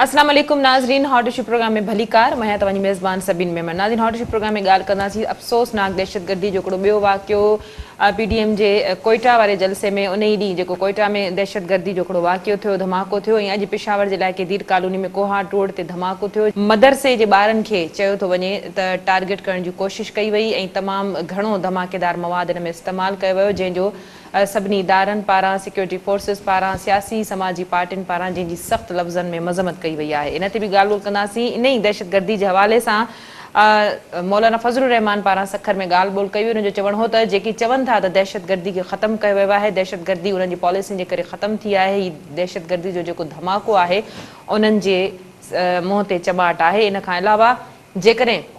اسلام عليڪم ناظرين هاٽ اشو پروگرام ۾ ڀليڪار مان آهيان توهان جي ميزبان سبين ميمڻ ناظرين هاٽ اشو پروگرام ۾ ڳالهه ڪنداسين افسوسناڪ دهشتگردي جو هڪڙو ٻيو واقعو پي ڊي ايم جي ڪوئيٽا واري جلسي ۾ ان ئي ڏينهن جيڪو ڪوئيٽا ۾ دهشتگردي جو هڪڙو واقعو ٿيو ڌماڪو ٿيو ۽ اڄ پشاور جي علائقي دير ڪالوني ۾ ڪوهاٽ روڊ تي ڌماڪو ٿيو مدرسي جي ٻارن کي چيو ٿو وڃي ته ٽارگيٽ ڪرڻ جي ڪوشش ڪئي وئي ۽ تمام گهڻو ڌماڪيدار مواد ان ۾ استعمال ڪيو ويو جنهن جو سڀني ادارن پاران، سيڪيورٽي فورسز پاران، سياسي سماجي پارٽين پاران جنهن جي سخت لفظن ۾ مذمت ڪئي وئي آهي ان تي به ڳالهه ٻولهه ڪنداسين انهي دهشتگردي جي حوالي سان مولانا فضل الرحمان پاران سکر ۾ ڳالهه ٻولهه ڪئي وئي ان جو چوڻ هو ته جيڪي چون ٿا ته دهشتگردي کي ختم ڪيو ويو آهي دهشتگردي انهن جي پاليسين جي ڪري ختم ٿي آهي هي دهشتگردي جو جيڪو ڌماڪو آهي انهن جي منهن تي چٻاٽ آهي ان کان علاوه جيڪڏهن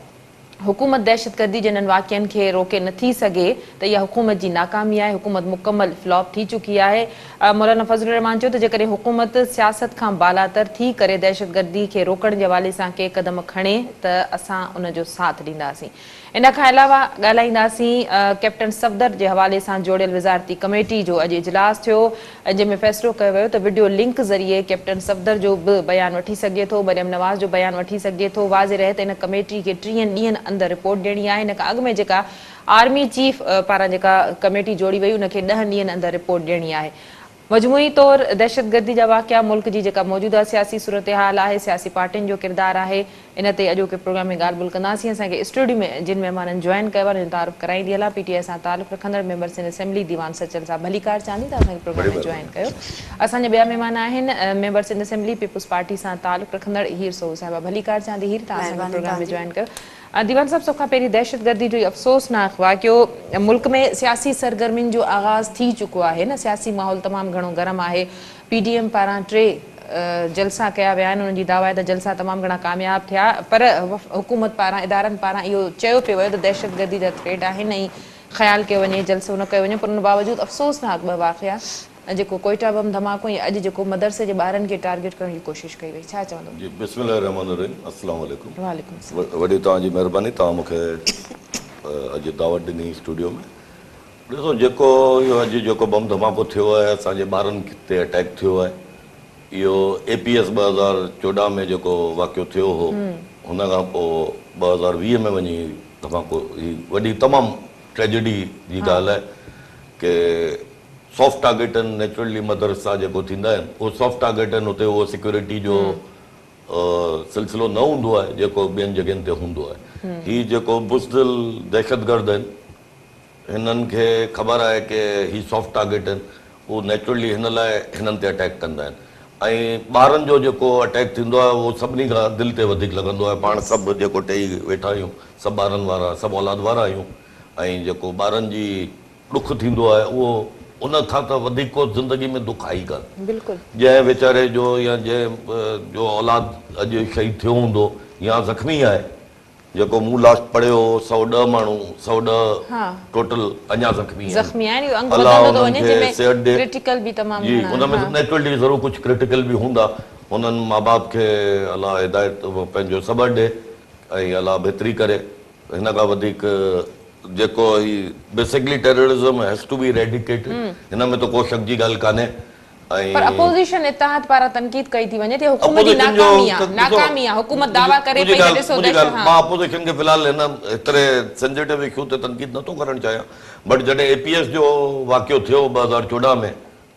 حڪومت دهشتگردي جي انهن واقعن کي روڪي نه ٿي سگهي ته اها حڪومت جي ناڪامي آهي، حڪومت مڪمل فلاپ ٿي چڪي آهي. مولانا فضل الرحمان چيو ته جيڪڏهن حڪومت سياست کان بالاتر ٿي ڪري دهشتگردي کي روڪڻ جي حوالي سان ڪي قدم کڻي ته اسان ان جو ساٿ ڏينداسين. ان کان علاوه ڳالهائينداسين ڪيپٽن صفدر جي حوالي سان جوڙيل وزارتي ڪميٽي جو اڄ اجلاس ٿيو جنهن ۾ فيصلو ڪيو ويو ته وڊيو لنڪ ذريعي ڪيپٽن صفدر جو به بيان وٺي سگهجي ٿو، مريم نواز جو بيان وٺي سگهجي ٿو، واضح رهي ته ان ڪميٽي کي ٽيهن ڏينهن اندر رپورٽ ڏيڻي آهي، ان کان اڳ ۾ جيڪا آرمي چيف پاران جيڪا ڪميٽي جوڙي وئي ان کي ڏهن ڏينهن اندر رپورٽ ڏيڻي آهي. مجموعي طور دهشتگردي جا واقعا، ملڪ جي جيڪا موجوده سياسي صورتحال آهي، سياسي پارٽين جو ڪردار آهي، ان تي اڄوڪي پروگرام ۾ ڳالهه ٻولهه ڪنداسين. اسان کي اسٽوڊيو ۾ جن مهمانن جوائن ڪيو آهي انهن جو تعارف ڪرائيندي هلان. پي ٽي آء سان تعلق رکندڙ ميمبر سنڌ اسيمبلي ديوان سچل صاحب ڀليڪار چاندي ته اسان کي پروگرام ۾ جوائن ڪيو. اسان جا ٻيا مهمان آهن member Sindh assembly peoples party سان تعلق رکندڙ هير سوهو صاحبه ڀليڪار چاندي هير توهان اسان کي پروگرام ۾ جوائن ڪيو. ديوان صاحب سڀ کان پهرين دهشتگردي جو هي افسوسناڪ واقعو ملڪ ۾ سياسي سرگرمين جو آغاز ٿي چڪو آهي نه سياسي ماحول تمام گهڻو گرم آهي پي ڊي ايم پاران ٽي جلسا ڪيا ويا آهن انهن جي دعويٰ آهي ته جلسا تمام گهڻا ڪامياب ٿيا پر حڪومت پاران ادارن پاران اهو چيو پيو ويو ته دهشتگردي جا ٿريٽ آهن ۽ خيال ڪيو وڃي جلسو نه ڪيو وڃي پر ان باوجود افسوسناڪ ٻه واقعا جيڪو ڪوئيٽا بم ڌماڪو ۽ اڄ جيڪو مدرسي جي ٻارن کي ٽارگيٽ ڪرڻ جي ڪوشش ڪئي وئي ڇا چوندو؟ جي بسم الله الرحمن الرحيم السلام عليڪم وعليڪم السلام. وڏي توهان جي مهرباني توهان مون کي اڄ دعوت ڏني اسٽوڊيو ۾ ڏسو جيڪو اهو اڄ جيڪو بم ڌماڪو ٿيو آهي اسان جي ٻارن تي اٽيڪ ٿيو آهي اهو اي پي ايس 2014 ۾ جيڪو واقعو ٿيو هو ان کان پوء 2020 ۾ وڃي ڌماڪو هي وڏي تمام ٽريجڊي جي ڳالهه آهي ڪي سافٽ ٽارگيٽ آهن نيچرلي مدرسا جيڪو ٿيندا آهن اهو سافٽ ٽارگيٽ آهن اتي اهو سيڪيورٽي جو سلسلو نه هوندو آهي جيڪو ٻين جڳهين تي هوندو آهي هي جيڪو بزدل دهشتگرد آهن هنن کي خبر آهي ڪي هي سافٽ ٽارگيٽ آهن اهو نيچرلي هن لاء هنن تي اٽيڪ ڪندا آهن ۽ ٻارن جو جيڪو اٽيڪ ٿيندو آهي اهو سڀني کان دل تي وڌيڪ لڳندو آهي پاڻ سڀ جيڪو ٽيئي ويٺا آهيون سڀ ٻارن وارا سڀ اولاد وارا آهيون ۽ جيڪو ٻارن جي ڏک ٿيندو آهي اهو ان کان ته وڌيڪ ڪو زندگي ۾ دک آهي ئي ڪانه. بلڪل. جنهن ويچاري جو يا جنهن جو اولاد اڄ شهيد ٿيو هوندو يا زخمي آهي جيڪو مون لاسٽ پڙهيو هو 110 ماڻهو 110 ٽوٽل اڃا زخمي آهن. زخمي آهن اهو انگ الله وڌندو ٿو انهن وڃي کي جنهن ۾ صحت ڏي. ڪرٽيڪل به تمام جي گهڻا ان آهن ۾ ها. نيچرلي ضرور ڪجهه ڪرٽيڪل به هوندا انهن ماء باپ کي الله هدايت پنهنجو صبر ڏي ۽ الله بهتري ڪري. هن کان وڌيڪ جيڪو هي basically terrorism has to be eradicated هن ۾ ته ڪو شڪ جي ڳالهه ڪانهي ۽ پر اپوزيشن اتحاد پاران تنقيد ڪئي ٿي وڃي ته حڪومت جي اپوزيشن جو ناڪامي آ ته ڏسو ناڪامي آ حڪومت دعويٰ ڪري منهنجي پئي ته ڳالهه ڏسو منهنجي دهشت ڳالهه ها. مان اپوزيشن کي في الحال هن هيتري سينسيٽو اشو تي تنقيد نٿو ڪرڻ چاهيان بٽ جڏهن اي پي ايس جو واقعو ٿيو 2014 ۾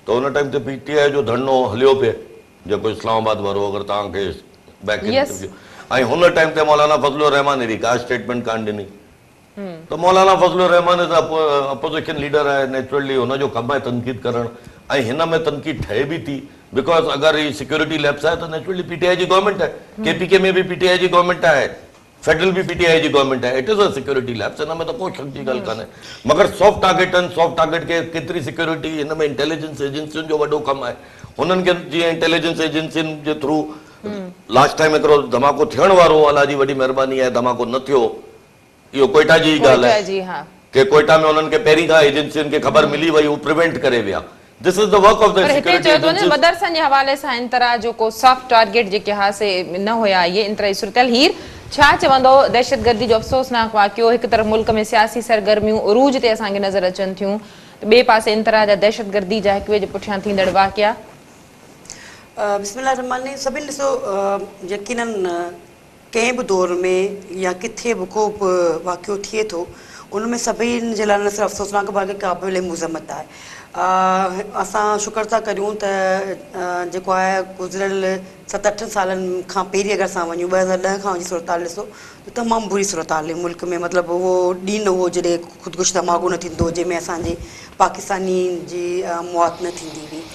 ته ان ٽائيم تي پي ٽي آء جو ڌرڻو هليو پئي جيڪو اسلام آباد وارو اگر توهان کي بيڪ ۽ هن ٽائيم تي مولانا فضل الرحمان اهڙي ڪا اسٽيٽمينٽ ڪانه ڏني ته مولانا فضل الرحمان از اپوزيشن ليڊر آهي نيچرلي هن جو ڪم آهي تنقيد ڪرڻ ۽ هن ۾ تنقيد ٺهي به ٿي because اگر هي سيڪيورٽي ليپس آهي ته نيچرلي پي ٽي آء جي گورنمينٽ آهي ڪي پي ڪي ۾ به پي ٽي آء جي گورنمينٽ آهي فيڊرل به پي ٽي آء جي گورنمينٽ آهي it is a security lapse ان ۾ ته ڪو شڪ جي ڳالهه ڪانهي مگر سافٽ ٽارگيٽ آهن سافٽ ٽارگيٽ کي ڪيتري سيڪيورٽي هن ۾ انٽيليجنس ايجنسين جو وڏو ڪم آهي هنن کي جيئن انٽيليجنس ايجنسين جي ٿرو لاسٽ ٽائيم هڪڙو ڌماڪو ٿيڻ وارو هو الله جي وڏي مهرباني آهي ڌماڪو نه ٿيو اهو ڪوئيٽا جي ئي ڳالهه آهي ڪي ڪوئيٽا ۾ انهن کي پهرين کان ايجنسين کي خبر ملي وئي هو پريونٽ ڪري ويا this is the work of the پر هتي سيڪيورٽي چيو ٿو وڃي ايجنسيز. مدرسن جي حوالي سان ان طرح جو ڪو سافٽ ٽارگيٽ جيڪي ها سي نه هيا اهي ان طرح جي صورتحال هير ڇا چوندو دهشتگردي جو افسوسناڪ واقعو هڪ طرف ملڪ ۾ سياسي سرگرميون عروج تي اسان کي نظر اچن ٿيون ته ٻئي پاسي ان طرح جا دهشتگردي جا هڪ ٻئي جي پٺيان ٿيندڙ واقعا. بسم الله الرحمٰن الرحيم سڀني ڏسو يقينن ڪنهن به دور ۾ يا ڪٿي به ڪو به واقعو ٿئي ٿو ان ۾ سڀني جي لاء نه صرف افسوسناڪ بلڪه قابل مذمت آهي اسان شڪر ٿا ڪريون ته جيڪو آهي گذريل ست اٺ سالن کان پهرين اگر اسان وڃون 2010 کان جي صورتحال ڏسو ته تمام بري صورتحال هئي ملڪ ۾ مطلب اهو ڏينهن نه هو جڏهن خودڪش ڌماڪو نه ٿيندو هو جنهن ۾ اسان جي پاڪستانين جي موت نه ٿيندي هئي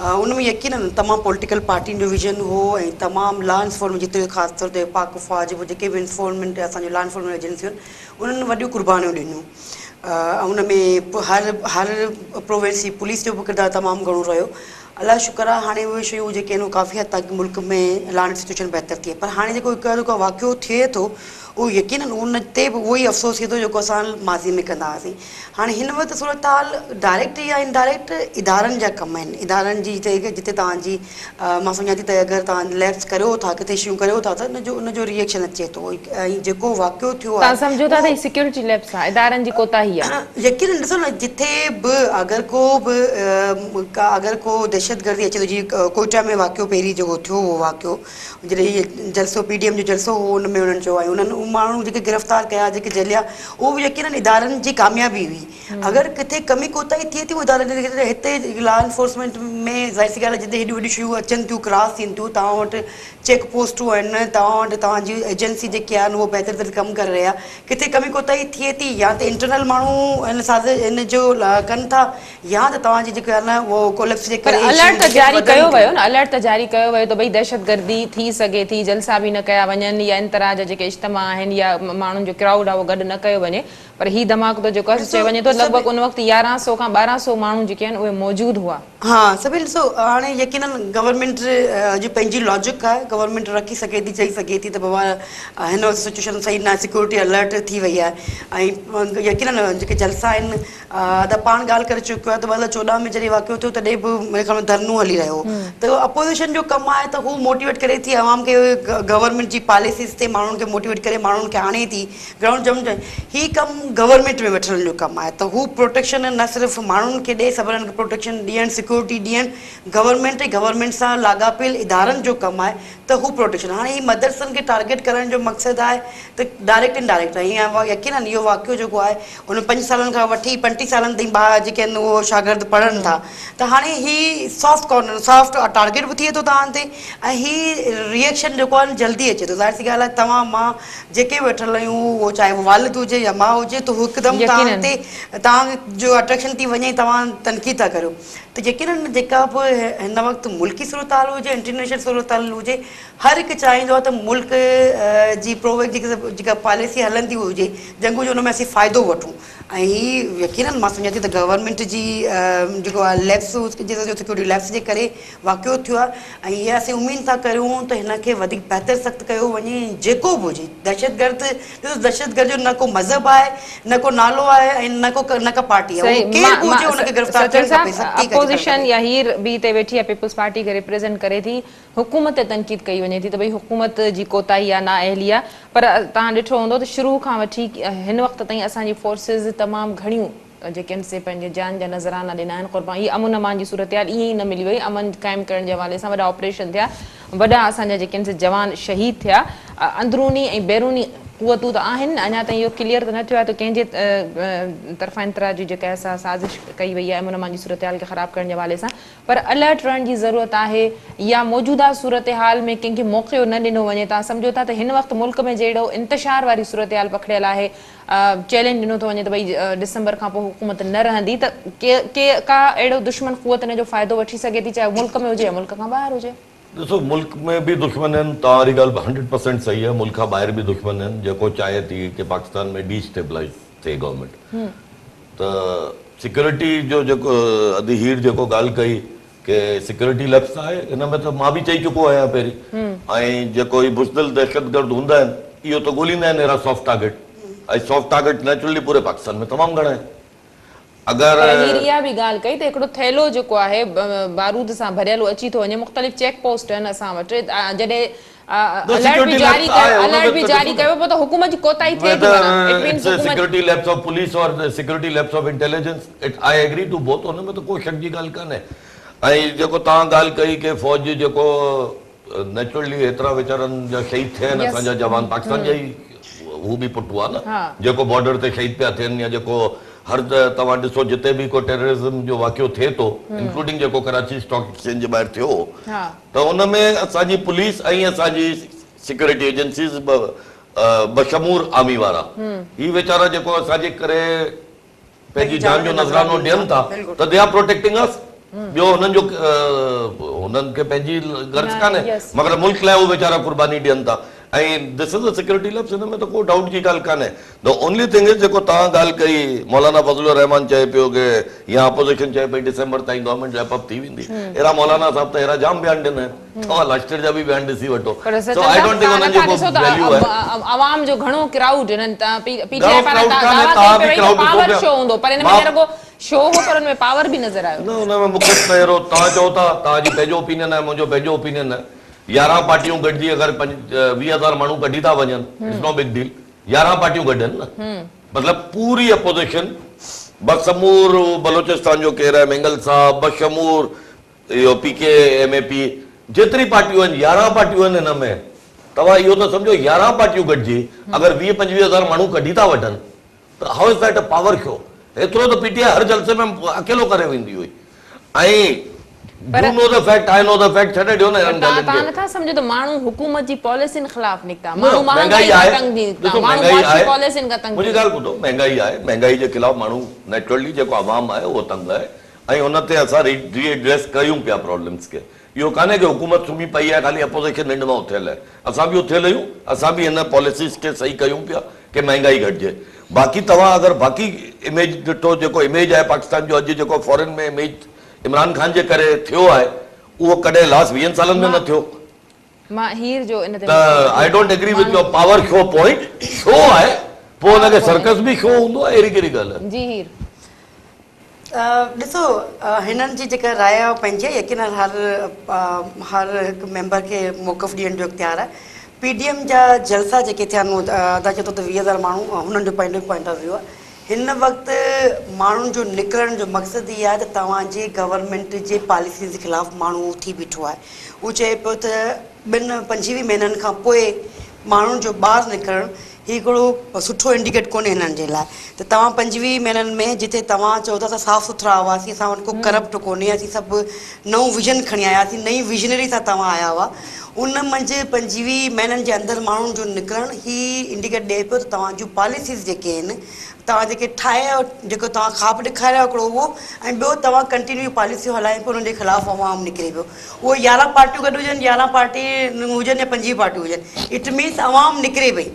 ان ۾ يقينن تمام پوليٽيڪل پارٽين جو ويزن هو ۽ تمام لا انفورسمينٽ جتي خاص طور تي پاڪ فوج به جيڪي به انفورسمينٽ اسان جو لا انفورسمينٽ ايجنسيون انهن وڏيون قربانيون ڏنيون ان ۾ هر هر پروونس جي پوليس جو به ڪردار تمام گهڻو رهيو الله جو شڪر آهي هاڻي اهي شيون جيڪي آهن ڪافي حد تائين ملڪ ۾ لا اينڊ سچويشن بهتر ٿي آهي پر هاڻي جيڪو هڪ واقعو ٿئي ٿو اهو يقينن ان تي به اهو ئي افسوس ٿئي ٿو جيڪو اسان ماضي ۾ ڪندا هئاسين هاڻي هن وقت صورتحال ڊائريڪٽ يا انڊائريڪٽ ادارن جا ڪم آهن ادارن جي جتي جتي توهان جي مان سمجهان ٿي ته اگر توهان ليپس ڪريو ٿا ڪٿي شيون ڪريو ٿا ته ان جو ان جو ريئيڪشن اچي ٿو ۽ جيڪو واقعو ٿيو توهان آهي سمجهو ٿا ته هي سيڪيورٽي ليپس آهي ادارن جي ڪوتاهي آهي. يقينن ڏسو نه جتي به اگر ڪو به اگر ڪو دهشتگردي اچي ٿو جيئن ڪوئٽا ۾ واقعو پهرين جيڪو ٿيو هو واقعو جڏهن هي جلسو پي ڊي ايم جو جلسو هو ان ۾ انهن چيو ۽ انهن ماڻهو جيڪي گرفتار ڪيا جيڪي جهليا اهو به يقينن ادارن جي ڪاميابي هئي اگر ڪٿي ڪمي ڪوتاهي ٿئي ٿي اهو ادارن جي هتي لا انفورسمينٽ ۾ ظاهر سي ڳالهه آهي جتي هيڏيون وڏيون شيون اچن ٿيون ڪراس ٿين ٿيون توهان وٽ چيڪ پوسٽون آهن توهان وٽ توهان جي ايجنسي جيڪي آهن اهو بهتر طريقي ڪم ڪري رهيا ڪٿي ڪمي ڪوتاهي ٿئي ٿي يا ته انٽرنل ماڻهو ان سازش ان جو ڪن ٿا يا ته توهان جي جيڪو آهي نه اهو ڪولپس جي پر ڪري الرٽ ته شيون جاري وڌن ڪيو ٿيون. ويو نه الرٽ ته جاري ڪيو ويو ته ڀئي دهشتگردي ٿي سگهي ٿي جلسا به نه ڪيا وڃن يا ان طرح جا جيڪي اجتماع آهن يا ماڻهن جو ڪرائوڊ آهي اهو گڏ نه ڪيو وڃي پر هي ڌماڪو ته جيڪو آهي سو ڏسو چيو وڃي ٿو لڳ سڀ ڀڳ ان وقت 1100 کان 1200 ماڻهو جيڪي آهن اهي موجود هئا. ها سڀ ڏسو هاڻي يقينن گورنمينٽ جي پنهنجي لاجڪ آهي گورنمينٽ رکي سگهي ٿي چئي سگهي ٿي ته بابا هن وقت سچويشن صحيح نه آهي سيڪيورٽي الرٽ ٿي وئي آهي ۽ يقينن جيڪي جلسا آهن ادا پاڻ ڳالهه ڪري چڪيو آهي ته 2014 ۾ جڏهن واقعو ٿيو تڏهن به ميري خيال ۾ ڌرڻو هلي رهيو هو ته اپوزيشن جو ڪم آهي ته هو موٽيويٽ ڪري ٿي عوام کي گورنمينٽ جي پاليسيز تي ماڻهن کي موٽيويٽ ڪري ماڻهن کي آڻي ٿي گرائونڊ جم هي ڪم گورنمينٽ ۾ وٺڻ جو ڪم آهي ته هو پروٽيڪشن نه صرف ماڻهن کي ڏي سڀني کي پروٽيڪشن ڏيڻ سيڪيورٽي ڏيڻ گورنمينٽ ۽ گورنمينٽ سان لاڳاپيل ادارن جو ڪم آهي ته هو پروٽيڪشن هاڻي هي مدرسن کي ٽارگيٽ ڪرڻ جو مقصد آهي ته ڊائريڪٽ انڊائريڪٽ ۽ يقينن اهو واقعو جيڪو آهي ان پنج سالن کان وٺي 35 سالن تائين ٻار جيڪي آهن اهو شاگرد پڙهن ٿا ته هاڻي هي سافٽ ڪارنر سافٽ ٽارگيٽ به ٿئي ٿو توهان تي ۽ هي ريئيڪشن جيڪو آهي جلدي اچي ٿو ظاهر سي ڳالهه آهي توهان مان جيڪي به ويٺل آهيون اهو چاهي اهو والد هجي يا ماء هجي ته هو هڪدم توهان تي توهان جو اٽريڪشن ٿي وڃي توهان تنقيد ٿا ڪريو ته يقينن جيڪا به هن وقت ملڪي صورتحال هجي انٽرنيشنل صورتحال هجي هر هڪ چاهيندو آهي ته ملڪ جي پروويڪ جيڪا پاليسي هلندي هجي جنگ هجي ان ۾ اسين فائدو وٺون ۽ هي يقينن مان سمجهان ٿي ته گورنمينٽ جي جيڪو آهي ليپس جيڪو سيڪيورٽي ليپس جي ڪري واقعو ٿيو آهي ۽ اها اسين اميد ٿا ڪريون ته هن کي وڌيڪ بهتر سخت ڪيو وڃي جيڪو به هجي دهشتگرد ڏسو دهشتگرد جو نه ڪو مذهب آهي نه ڪو نالو آهي ۽ نه ڪو نه ڪا پارٽي آهي اهو ڪير به هجي ان کي گرفتار سچل ٿيڻ کپي صاحب سختي ڪرڻ اپوزيشن کپي. يا هير به هتي ويٺي آهي پيپلز پارٽي کي ريپريزنٽ ڪري ٿي حڪومت تي تنقيد ڪئي وڃي ٿي ته ڀئي حڪومت جي ڪوتاهي آهي نااهلي آهي پر توهان ڏٺو هوندو ته شروع کان وٺي هن وقت تائين اسان جي فورسز تمام گهڻيون جيڪي آهن سي پنهنجي جان جا نذرانا ڏنا آهن قربان هي امن امان جي صورتحال ائين ئي نه ملي وئي امن قائم ڪرڻ جي حوالي سان وڏا آپريشن ٿيا وڏا اسان جا جيڪي آهن سي جوان شهيد ٿيا اندروني ۽ بيروني قوتون ته آهن نه اڃا تائين اهو ڪليئر ته نه ٿيو آهي ته ڪنهن جي طرفان ان طرح جي جيڪا آهي سا سازش ڪئي وئي آهي امن امان جي صورتحال کي خراب ڪرڻ جي حوالي سان پر الرٽ رهڻ جي ضرورت آهي يا موجوده صورتحال ۾ ڪنهن کي موقعو نه ڏنو وڃي توهان سمجهو ٿا ته هن وقت ملڪ ۾ جهڙو انتشار واري صورتحال پکڙيل آهي چئلينج ڏنو ٿو وڃي ته ڀئي ڊسمبر کان پوء حڪومت نه رهندي ته ڪي ڪا اهڙو دشمن قوت ان جو فائدو وٺي سگهي ٿي چاهي ملڪ ۾ هجي يا ملڪ کان ٻاهر هجي. ڏسو ملڪ ۾ به دشمن آهن توهان واري ڳالهه به هنڊريڊ پرسينٽ صحيح آهي ملڪ کان ٻاهر به دشمن آهن جيڪو چاهي ٿي ڪي پاڪستان ۾ ڊي اسٽيبلائيز ٿئي گورنمينٽ ته سيڪيورٽي جو جيڪو ادي هير جيڪو ڳالهه ڪئي ڪي سيڪيورٽي ليپس آهي ان ۾ ته مان به چئي چڪو آهيان پهرين ۽ جيڪو هي بزدل دهشتگرد هوندا آهن اهو ته ڳوليندا آهن اهڙا soft target ۽ soft target naturally پوري پاڪستان ۾ تمام گهڻا آهن اگر. پر هير اها به ڳالهه ڪئي ته هڪڙو ٿيلهو جيڪو آهي بارود سان ڀريل اهو اچي ٿو وڃي مختلف چيڪ پوسٽ آهن اسان وٽ جڏهن الرٽ به جاري ڪيو الرٽ به جاري ڪيو پوء ته حڪومت جي ڪوتاهي ٿئي ٿي معنيٰ it means حڪومت. Security lapse of police اور security lapse of intelligence it I agree to both ان ۾ ته ڪو شڪ جي ڳالهه ڪانهي. ۽ جيڪو توهان ڳالهه ڪئي ڪي فوج جيڪو نيچرلي ايترا ويچارن جا شهيد ٿيا آهن اسان جا جوان پاڪستان جا ئي هو به پٽ هئا نه جيڪو بارڊر تي شهيد پيا ٿين يا جيڪو هر توهان ڏسو جتي به ڪو ٽيررزم جو واقعو ٿئي ٿو انڪلوڊنگ جيڪو ڪراچي اسٽاڪ ايڪسچينج جي ٻاهر ٿيو هو ته ان ۾ اسان جي پوليس ۽ اسان جي سيڪيورٽي ايجنسيز بشمور آرمي وارا هي ويچارا جيڪو اسان جي ڪري پنهنجي جان جو نذرانو ڏين ٿا ته they are protecting اس ٻيو هنن جو هنن کي پنهنجي غرض ڪانهي مگر ملڪ لاء هو ويچارا قرباني ڏين ٿا ۽ this is a security lapse ان ۾ ته ڪو ڊائوٽ جي ڳالهه ڪانهي the only thing از جيڪو توهان ڳالهه ڪئي مولانا فضل الرحمان چئي پيو ڪي يا اپوزيشن چئي پئي ڊسمبر تائين گورنمينٽ ريپ اپ ٿي ويندي اهڙا مولانا صاحب ته اهڙا جام بيان ڏنا آهن توهان لاسٽ ايئر جا به بيان ڏسي وٺو پر سو I don't think انهن جو ڪو ويليو آهي عوام جو گهڻو ڪرائوڊ انهن پي ٽي گهڻو آء پاران ڪرائوڊ ڪانهي دعويٰ توهان ڪئي به پئي وئي ته ڪرائوڊ ڏسو پاور پيا شو هوندو پر ان ۾ نه رڳو شو هو پر ان ۾ پاور به نظر آيو. نه ان ۾ مون کي ته اهڙو توهان چئو ٿا توهان جي پنهنجو اوپينين آهي منهنجو پنهنجو اوپينين آهي 11 پارٽيون گڏجي اگر 20 هزار ماڻهو ڪڍي ٿا وڃن it's no big deal 11 پارٽيون گڏن نه مطلب پوري اپوزيشن بشمور بلوچستان جو ڪير آهي مينگل صاحب بشمور اهو P K M A P جيتري پارٽيون آهن 11 پارٽيون آهن هن ۾ توهان اهو ته سمجهو 11 پارٽيون گڏجي اگر 20 25 هزار ماڻهو ڪڍي ٿا وٺن ته how is that a power show ايترو ته پي ٽي آء هر جلسي ۾ اڪيلو ڪري ويندي هئي ۽ you know the fact I know the fact ڇڏي ڏيو نه پر انهن توهان ڳالهين توهان کي. نٿا سمجهو ته ماڻهو حڪومت جي پاليسين خلاف نڪتا نه ماڻهو مهنگائي مهانگائي کان آهي تنگ ٿي نڪتا ڏسو ماڻهو مهنگائي معاشي آهي پاليسين کان تنگ ٿي منهنجي ڳالهه ٻڌو مهنگائي آهي مهنگائي جي خلاف ماڻهو نيچرلي جيڪو عوام آهي اهو تنگ آهي ۽ ان تي اسان ري ايڊريس ڪيون پيا پرابلمس کي اهو ڪانهي ڪه حڪومت سمهي پئي آهي خالي اپوزيشن ننڊ مان اٿيل آهي اسان به اٿيل آهيون اسان به هن پاليسيز کي صحيح ڪيون پيا ڪه مهنگائي گهٽجي باقي توهان اگر باقي اميج ڏٺو جيڪو اميج آهي پاڪستان جو اڄ جيڪو فارين ۾ اميج عمران خان جي ڪري ٿيو آهي اهو ڪڏهن لاسٽ ويهن سالن ۾ نه ٿيو. مان هير جو ان تي ته I don't agree with your power show point show آهي پوء ان کي سرڪس به شو هوندو آهي اهڙي ڪهڙي ڳالهه آهي. جي هير. ڏسو هنن جي جيڪا راء آهي پنهنجي يقينن هر هر هڪ ميمبر کي موقف ڏيڻ جو اختيار آهي پي ڊي ايم جا جلسا جيڪي ٿيا آهن ادا چئي ٿو ته 20 هزار ماڻهو هنن جو پنهنجو پوائنٽ آف ويو آهي هن وقت ماڻهن جو نڪرڻ جو مقصد هي آهي ته توهان جي گورنمينٽ جي پاليسين جي خلاف ماڻهو اٿي بيٺو آهي هو چئي پيو ته ٻن پنجويهه مهينن کان پوء ماڻهن جو ٻاهر نڪرڻ هي هڪڙو سٺو انڊيڪيٽ ڪونهي هنن جي لاء ته توهان 25 مهينن ۾ جتي توهان چئو ٿا اسان صاف سٿرا هئاسين اسان وٽ ڪو ڪرپٽ ڪونهي اسين سڀ نئون ويزن کڻي آياسين نئين ويزنري سان توهان آيا هئا ان منجهه 25 مهينن جي اندر ماڻهن جو نڪرڻ هي انڊيڪيٽ ڏئي پيو ته توهان جون پاليسيز جيڪي آهن توهان جيڪي ٺاهي آيو جيڪو توهان خواب ڏيکاريا هڪڙو اهو ۽ ٻيو توهان ڪنٽينيو پاليسيون هلايو پيو انهن جي خلاف عوام نڪري پيو اهو 11 پارٽيون گڏ هجن 11 پارٽي هجن يا 25 پارٽيون هجن it means عوام نڪري پئي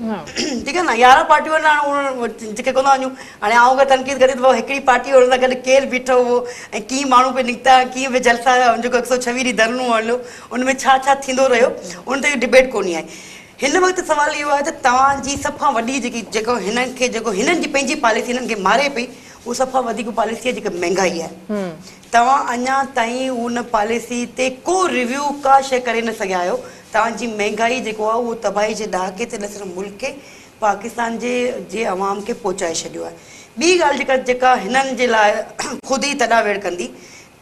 ٺيڪ آهي نه 11 پارٽيون آهن هاڻي جيڪي ڪونه وڃون هاڻي آئون اگر تنقيد ڪري ته هڪڙي پارٽي هن سان گڏ ڪير بيٺو هو ۽ ڪيئن ماڻهو پئي نڪتا ڪيئن پئي جلسا جيڪو 126 ڏينهن ڌرڻو هليو ان ۾ ڇا ڇا ٿيندو رهيو ان تي ڊبيٽ ڪونهي آهي هن وقت سوال اهو آهي ته توهان جي سڀ کان وڏي جيڪي جيڪو هنن کي جيڪو هنن جي پنهنجي پاليسي هنن کي ماري پئي اهو سڀ کان وڌيڪ پاليسي آهي جيڪا مهنگائي آهي توهان اڃا تائين ان پاليسي تي ڪو ريويو ڪا شيء ڪري نه سگهيا آهيو. توهان جي مهنگائي جيڪو آهي اهو تباهي جي ڏهاڪي تي نه صرف ملڪ کي پاڪستان جي جي عوام کي پهچائي ڇڏيو آهي. ٻي ڳالهه جيڪا جيڪا هنن جي لاء خود ئي تڏا ويڙهه ڪندي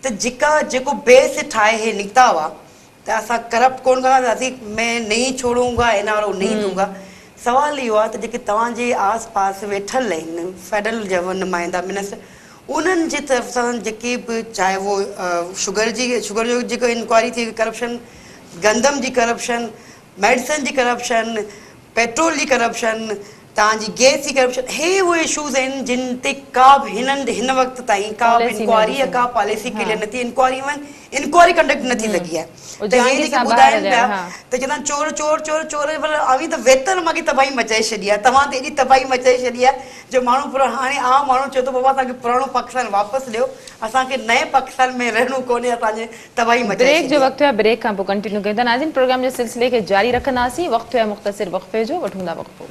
ته جيڪا جيڪو بيس ٺاهي هي نڪتا هئا ته اسان ڪرپٽ ڪونه ڪنداسين مين نهين ڇوڙون گا اين آر او نهين دون گا سوال اهو آهي ته جيڪي توهان جي آس پاس ويٺل آهن فيڊرل جا نمائندا منسٽر انهن جي طرف سان جيڪي به چاهي اهو شگر جي شگر جو جيڪو انڪوائري ٿي ڪرپشن گندم جي ڪرپشن ميڊيسن جي ڪرپشن پيٽرول جي ڪرپشن توهان جي گيس جي ڪرپشن هي اهي اشوز آهن جن تي ڪا به هنن هن وقت تائين ڪا به انڪوائري يا ڪا پاليسي ڪليئر نه ٿي انڪوائري ايون انڪوائري ڪنڊڪٽ نه ٿي سگهي آهي ته هي جيڪي ٻڌائن پيا ته چوندا آهن چور چور چور چور مطلب اوهين ته ويتر ماڳهين تباهي مچائي ڇڏي آهي توهان ته ايڏي تباهي مچائي ڇڏي آهي جو ماڻهو پورو هاڻي عام ماڻهو چئي ٿو بابا اسان کي پراڻو پاڪستان واپس ڏيو اسان کي نئين پاڪستان ۾ رهڻو ڪونهي اسان جي تباهي مچائي بريڪ جو ڇڏي آهي. وقت ٿيو آهي بريڪ کان پوء ڪنٽينيو ڪيون ٿا ناظرين پروگرام جي سلسلي کي جاري رکنداسين وقت ٿيو آهي مختصر وقفي جو وٺون ٿا وقفو.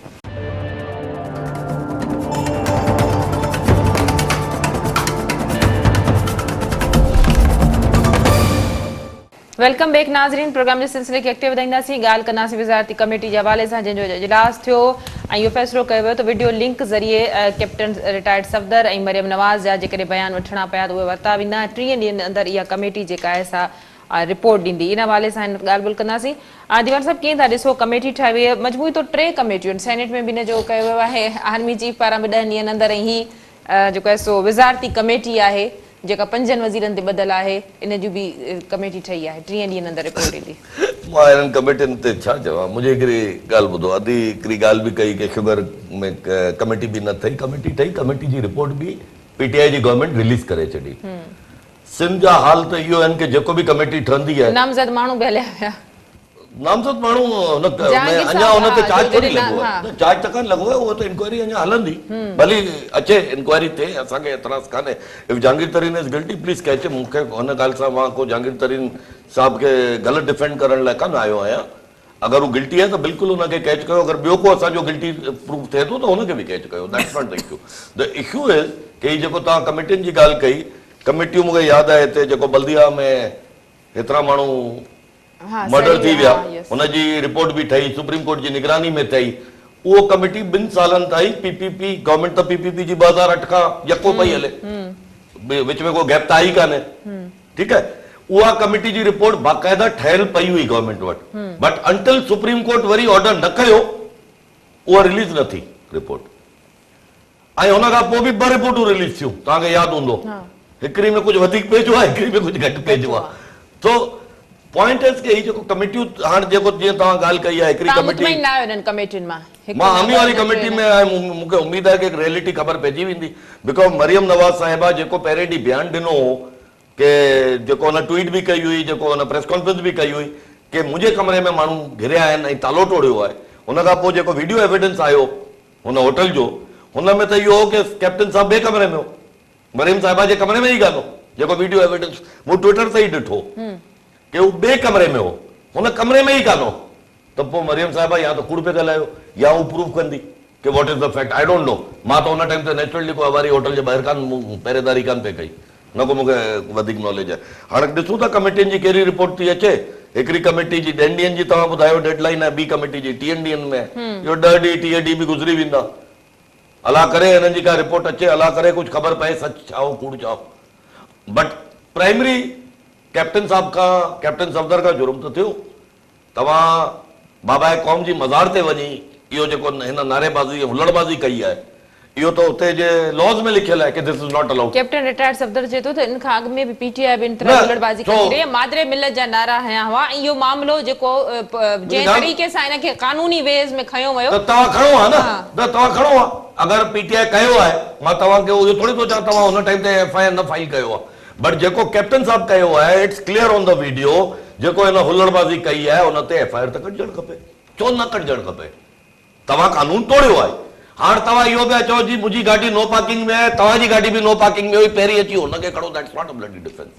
Welcome back ناظرين پروگرام جي سلسلي کي اڳتي وڌائينداسين ڳالهه ڪنداسين وزارتي ڪميٽي جي حوالي سان جنهن جو اڄ اجلاس ٿيو ۽ اهو فيصلو ڪيو ويو ته وڊيو لنڪ ذريعي ڪيپٽن رٽائرڊ صفدر ۽ مريم نواز جا جيڪڏهن بيان وٺڻا پيا ته اهي ورتا ويندا ۽ 30 ڏينهن اندر اها ڪميٽي جيڪا آهي سا رپورٽ ڏيندي. ان حوالي سان هن ڳالهه ٻولهه ڪنداسين. ديوان صاحب ڪيئن ٿا ڏسو ڪميٽي ٺاهي وئي آهي مجموعي طور ٽي ڪميٽيون آهن سينيٽ ۾ به ان جو ڪيو ويو آهي آرمي چيف پاران به ڏهن ڏينهن اندر ۽ هي جيڪو آهي سو وزارتي ڪميٽي آهي جيڪا پنجن وزيرن تي ٻڌل آهي ان جون به ڪميٽي ٺهي آهي ٽيهن ڏينهن اندر رپورٽ ڏيندي. مان اهڙن ڪميٽين تي ڇا چوان منهنجي هڪڙي ڳالهه ٻڌو ادي هڪڙي ڳالهه به ڪئي ڪي شگر ۾ ڪميٽي به نه ٺهي ڪميٽي ٺهي ڪميٽي جي رپورٽ به پي ٽي آء جي گورنمينٽ رليز ڪري ڇڏي سنڌ جا حال ته اهو آهن ڪي جيڪو به ڪميٽي ٺهندي آهي. نامزد ماڻهو به هليا ويا. نامزد ماڻهو هن ۾ اڃا ان تي چارج ٿوري لڳو آهي. نه چارج ته ڪانه لڳو آهي اهو ته انڪوائري اڃا هلندي ڀلي اچي انڪوائري ٿئي اسان کي اعتراض ڪانهي if Jahangir Tareen is guilty please catch him مون کي هن ڳالهه سان مان ڪو جهانگير ترين صاحب کي غلط ڊفينڊ ڪرڻ لاء ڪانه آيو آهيان اگر هو گلٽي آهي ته بلڪل ان کي ڪيچ ڪيو اگر ٻيو ڪو اسان جو گلٽي پروف ٿئي ٿو ته ان کي به ڪيچ ڪيو that's not the issue the issue is ڪي هي جيڪو توهان ڪميٽين جي ڳالهه ڪئي ڪميٽيون مون کي ياد آهي هتي جيڪو بلديا ۾ هيترا ماڻهو مرڊر ٿي ويا ان جي رپورٽ به ٺهي سپريم ڪورٽ جي نگراني ۾ ٿي اهو ڪميٽي ٻن سالن تائين پي پي پي گورنمينٽ ته پي پي پي جي 2008 کان يڪو پئي هلي وچ ۾ ڪو گيپ ته آئي ڪانهي ٺيڪ آهي اها ڪميٽي جي رپورٽ باقاعده ٺهيل پئي هئي گورنمينٽ وٽ بٽ انٽل سپريم ڪورٽ وري آرڊر نه ڪيو اها رليز نه ٿي رپورٽ ۽ ان کان پوء به ٻه رپورٽون رليز ٿيون توهان کي ياد هوندو هڪڙي ۾ ڪجهه وڌيڪ پيج هئا هڪڙي ۾ ڪجهه گهٽ پيج هئا سو پوائنٽ از ڪي هي جيڪو ڪميٽيون هاڻ جيڪو جيئن توهان ڳالهه ڪئي آهي هڪڙي ڪميٽي مطمئن نه آهيو انهن ڪميٽين مان مان حامي واري ڪميٽي ۾ آهيان مون کي اميد آهي ڪي ريئلٽي خبر پئجي ويندي because Maryam Nawaz صاحبه جيڪو پهرين ڏينهن بيان ڏنو هو ڪي جيڪو هن ٽوئيٽ به ڪئي هئي جيڪو هن پريس ڪانفرنس به ڪئي هئي ڪي منهنجي ڪمري ۾ ماڻهو گهريا آهن ۽ تالو ٽوڙيو آهي ان کان پوء جيڪو ويڊيو ايويڊنس آيو هن هوٽل جو هن ۾ ته اهو هو ڪي ڪيپٽن صاحب ٻئي ڪمري ۾ هو مريم صاحبه جي ڪمري ۾ ئي ڪانه هو جيڪو ويڊيو ايويڊنس مون ٽوئيٽر تي ئي ڏٺو ڪي هو ٻئي ڪمري ۾ هو هن ڪمري ۾ ئي ڪانه هو ته پوء مريم صاحبه يا ته ڪوڙ پئي ڳالهايو يا هو پروف ڪندي ڪي what is the fact I don't know مان ته ان ٽائيم تي نيچرلي ڪو اواري هوٽل جي ٻاهر ڪانه مون پهريداري ڪانه پئي ڪئي نه ڪو مون کي وڌيڪ ناليج آهي هاڻ ڏسون ٿا ڪميٽين جي ڪهڙي رپورٽ ٿي اچي هڪڙي ڪميٽي جي ڏهن ڏينهن جي توهان ٻڌايو ڊيڊ لائين آهي ٻي ڪميٽي جي ٽيهن ڏينهن ۾ اهو ڏهه ڏينهن 30 ڏينهن به گذري ويندا الله ڪري هنن جي ڪا رپورٽ اچي الله ڪري ڪجهه خبر پئي سچ ڇا هو ڪوڙ ڇا هو بٽ پرائمري ڪيپٽن صاحب کان ڪيپٽن صفدر کان جرم ته ٿيو توهان باباء قوم جي مزار تي وڃي اهو جيڪو هن نعري بازي ۽ هلڙ بازي ڪئي آهي اهو ته اتي جي لاز ۾ لکيل آهي ڪي this is not allowed. Captain retired Safdar چئي ٿو ته ان کان اڳ ۾ به پي ٽي آء به ان طرح هلڙ بازي ڪندي رهي ۽ مادر ملت جا نعرا هنيا هئا ۽ اهو معاملو جيڪو جنهن طريقي سان ان کي قانوني ويز ۾ کنيو ويو ته توهان کڻو ها نه نه توهان کڻو ها اگر پي ٽي آء ڪيو آهي مان توهان کي اهو ٿوري ٿو چوان توهان ان ٽائيم تي ايف I R نه فائل ڪيو ها بٽ جيڪو ڪيپٽن صاحب ڪيو آهي it's clear on the video جيڪو هن هلڙ بازي ڪئي آهي ان تي ايف I R ته ڪٽجڻ کپي ڇو نه ڪٽجڻ کپي توهان قانون ٽوڙيو آهي هاڻ توهان اهو پيا چئو جي منهنجي گاڏي نو پارڪنگ ۾ آهي توهان جي گاڏي به نو پارڪنگ ۾ هئي پهرين اچي هن کي کڻو that's not a bloody defence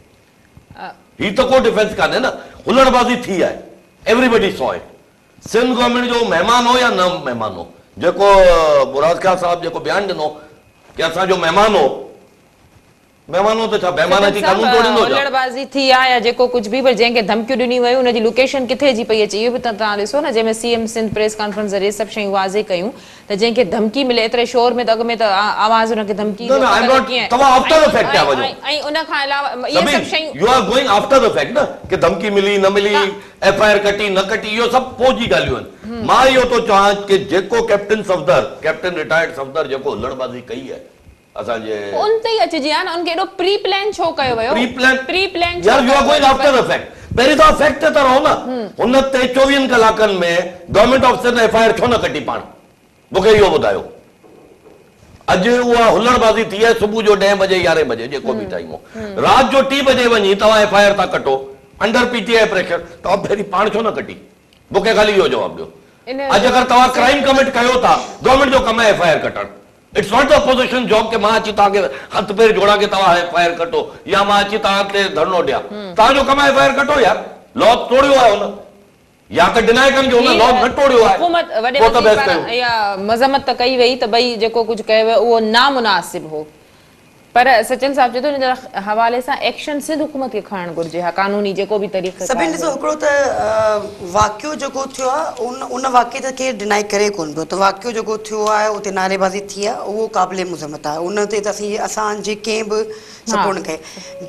هي ته ڪو ڊفينس ڪانهي نه هلڙ بازي ٿي آهي ايوري بڊي سو it Sindh government جو مهمان هو يا نه مهمان هو جيڪو مراد خان صاحب جيڪو بيان ڏنو ڪي اسان جو مهمان هو مهمان هو ته ڇا بيمان سجن اچي صاحب قانون ٽوڙيندو ڇا؟ هلڙ بازي ٿي آ يا جيڪو ڪجهه به پر جنهن کي ڌمڪيون ڏنيون ويون ان جي لوڪيشن ڪٿي جي پئي اچي اهو به ته توهان ڏسو نه جنهن ۾ C M Sindh press conference ذريعي سڀ شيون واضح ڪيون ته جنهن کي ڌمڪي ملي ايتري شور ۾ ته اڳ ۾ ته آواز ان کي ڌمڪي نه ايندو نه آئي پتو ايم نه not ڪيئن توهان آفٽر the fact پيا وڃو. ۽ ان کان علاوه اهي سبين سڀ شيون you are going after the fact نه ڪي ڌمڪي ملي نه ملي ايف I R ڪٽي نه ڪٽي اهو سڀ پوء جي ڳالهيون آهن مان اهو ٿو چوان ڪي جيڪو captain Safdar captain retired Safdar جيڪو هلڙ بازي ڪئي آهي اسان جي. پوء ان تي ئي اچجي ها نه ان کي ايڏو پري پلان ڇو ڪيو ويو؟ پري پلان پري پلان ڇو يار you ڪيو آر گوئنگ ويو؟ آفٽر the fact پهرين توهان فيڪٽ تي ته رهو نه هن تي چوويهن ڪلاڪن ۾ گورنمينٽ آفيسر نه ايف I R ڇو نه ڪٽي پاڻ مون کي اهو ٻڌايو اڄ اها هلڙ بازي ٿي آهي صبح جو ڏهين بجي يارهين بجي جيڪو به ٽائيم هو رات جو ٽي بجي وڃي توهان ايف I R ٿا ڪٽو انڊر پي ٽي آء پريشر توهان پهرين پاڻ ڇو نه ڪٽي مون کي خالي اهو جواب ڏيو اڄ اگر توهان ڪرائيم ڪمٽ ڪيو ٿا گورنمينٽ جو ڪم آهي ايف I R ڪٽڻ it's not the opposition job ڪي مان اچي توهان کي هٿ پير جوڙان ڪي توهان ايف I R ڪٽو يا مان اچي توهان تي ڌرڻو ڏيان توهان جو ڪم آهي ايف I R ڪٽو يار لا ٽوڙيو آهي هن يا ته ڊنائي ڪن ڪي هن لا نه ٽوڙيو آهي حڪومت وڏي پوء ته وزير بحث پاران ڪيو. اها مذمت ته ڪئي وئي ته ڀئي جيڪو ڪجهه ڪيو ويو اهو نامناسب هو. پر سچل صاحب چئي ٿو ان جي حوالي سان ايڪشن سنڌ حڪومت کي کڻڻ گهرجي ها قانوني جيڪو به طريقه ڪار سڀني ڏسو هجي. هڪڙو ته واقعو جيڪو ٿيو آهي ان ان واقعي ته ڪير ڊنائي ڪري ڪونه پيو ته واقعو جيڪو ٿيو آهي اتي نعريبازي ٿي آهي اهو قابل مذمت آهي ان تي ته اسين اسان جي ڪنهن به سپورٽ نه ڪئي